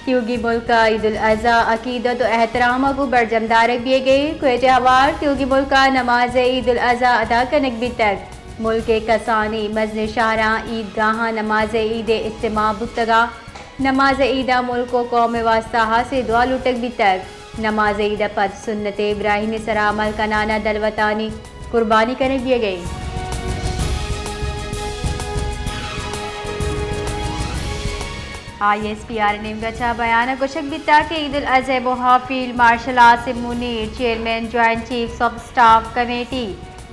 تیوگی ملک ءَ عید الاضحی عقیدت ءُ احترام ءَ گوں برجم دارگ بیگ ءَ، کوئٹہ ءَ ہوار تیوگی ملک ءَ نماز عید الاضحی ادا کنگ بیتگ۔ ملک ءِ کسانیں مزنیں شہراں عید گاہاں نماز عید ءِ اجتماع بوتگ ءُ نماز عید ءَ ملک ءُ قوم ءِ واستہ ہاسیں دعا لوٹگ بیتگ۔ نماز عید ءَ پد سنت ابراہیم ءِ سرا عمل کنان ءَ دلوتانی قربانی کنگ بیگ ءَ۔ آئی ایس پی آر ءِ نیمگ ءَ چہ بیان ءَ گوشگ بیتگ کہ عید الاضحی ءِ موہ ءَ field marshal Asim Munir, chairman joint chiefs of staff committee,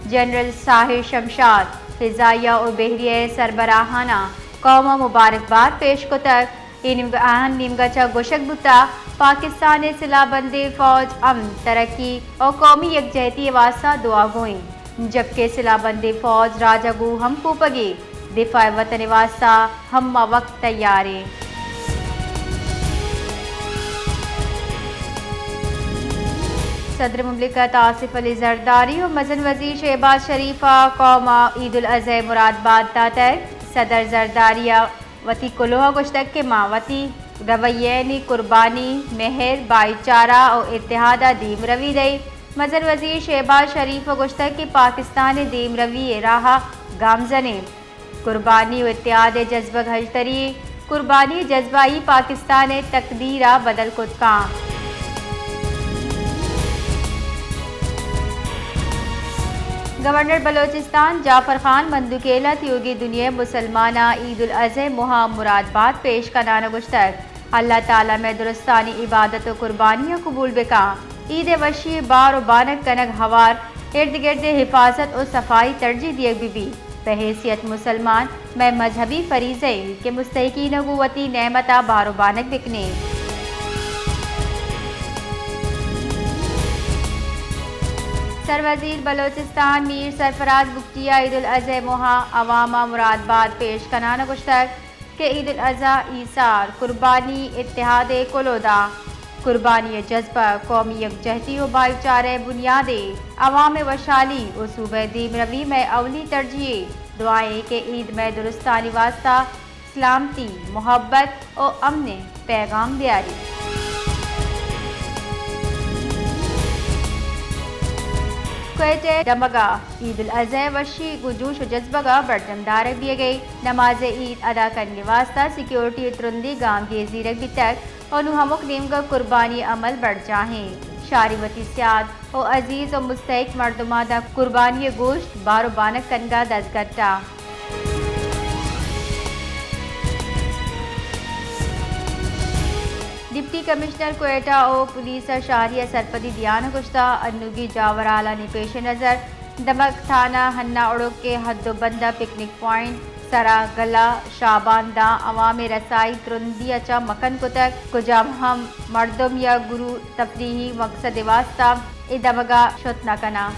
general Sahir Shamshad, فضائیہ ءُ بحریہ ءِ سربراہاناں قوم ءَ مبارکباد پیش کتگ۔ اے نیمگ-، آہانی نیمگ ءَ چہ گوشگ بوتگ، پاکستان ءِ سلاہ بندیں فوج امن، ترقی ءُ قومی یکجہتی ءِ واستہ دعاگو اِنت، جبکہ سلاہ بندیں فوج راج ءَ گوں ہمکوپگی دفاع وطن ءِ واستہ ہما وقت تیار اِنت۔ صدر مملکت آصف علی زرداری ءُ مزن وزیر شہباز شریف ءَ قوم ءَ عید الاضحی ءِ مبارکباد داتگ۔ صدر زرداری ءَ وتی کلوہ ءَ گوشتگ کہ ما وتی رویہ یعنی قربانی، مہر، بھائی چارہ ءُ اتحاد ءَ دیمروی دئیں۔ مزن وزیر شہباز شریف ءَ گوشتگ کہ پاکستان ءِ دیمروی ءِ راہ ءَ گامزن اِنت۔ قربانی ءُ اتحاد ءِ جذبگ ہژدری اِنت۔ قربانی ءِ جذبہ ای پاکستان ءِ تقدیر ءَ بدل کت کن۔ گورنر بلوچستان جعفر خان مندوخیل ءَ تیوگیں دنیا ءِ مسلماناں عید الاضحی ءِ موہ ءَ مراد بات پیش کنان ءَ گوشتگ، اللہ تعالی مئے درستانی عبادت ءُ قربانیاں قبول بکن۔ عید ءِ وشی ءِ بار ءُ بانگ کنگ ہوار، ارد گرد ءِ حفاظت ءُ صفائی ترجیح دیگ بہ بیت۔ بہ حیثیت مسلمان مئے مذہبی فریضہ اِنت کہ مستحقین ءَ گوں وتی نعمت ءَ بار ءُ بانگ بکنیں۔ سروزیر بلوچستان میر سرفراز بگٹی ءَ عید الاضحی ءِ موہ ءَ عوام ءَ مراد بات پیش کنان ءَ گوشتگ کہ عید الاضحی ایثار، قربانی، اتحاد ءِ کلوہ داں۔ قربانی ءِ جذبہ قومی یکجہتی ءُ بھائی چارہ ءِ بنیادے۔ عوام ءِ وشحالی ءُ صوبہ ءِ دیمروی مئے اولی ترجیحے۔ دعا ایں کہ عید مئے درستانی واستہ سلامتی، محبت ءُ امن ءِ پیغام بیاری۔ کوئٹہ ءِ دمگ ءَ عید الاضحی ءِ وشی گوں جوش ءُ جذبگ ءَ برجم دارگ بیگ ءَ۔ نماز عید ادا کنگ ءِ واستہ سیکورٹی ءِ ترندیں گامگیج زیرگ بیتگ ءُ نوں ہمک نیمگ ءَ قربانی ءِ عمل برجاہ اِنت۔ شاری وتی سیاد ءُ عزیز ءُ مستحق مردماں داں قربانی ءِ گوشت بار ءُ بانگ کنگ ءَ دزگٹ ءَ۔ ڈپٹی کمشنر کوئٹہ ءَ پولیس ءَ شاری ءَ سرپدی دیان ءَ گوشتگ، انوگیں جاورھالانی پیش نظر دمگ تھانہ ہنا اڑک ءِ حد ءُ بند ءَ پکنک پوائنٹ سرا گلہ شابان داں عوام ءِ رسائی ترندی ءَ چہ مکن کتگ، کجام ہم مردم یا گروہ تفریحی مقصد ءِ واستہ اے دمگ ءَ شت نہ کناں۔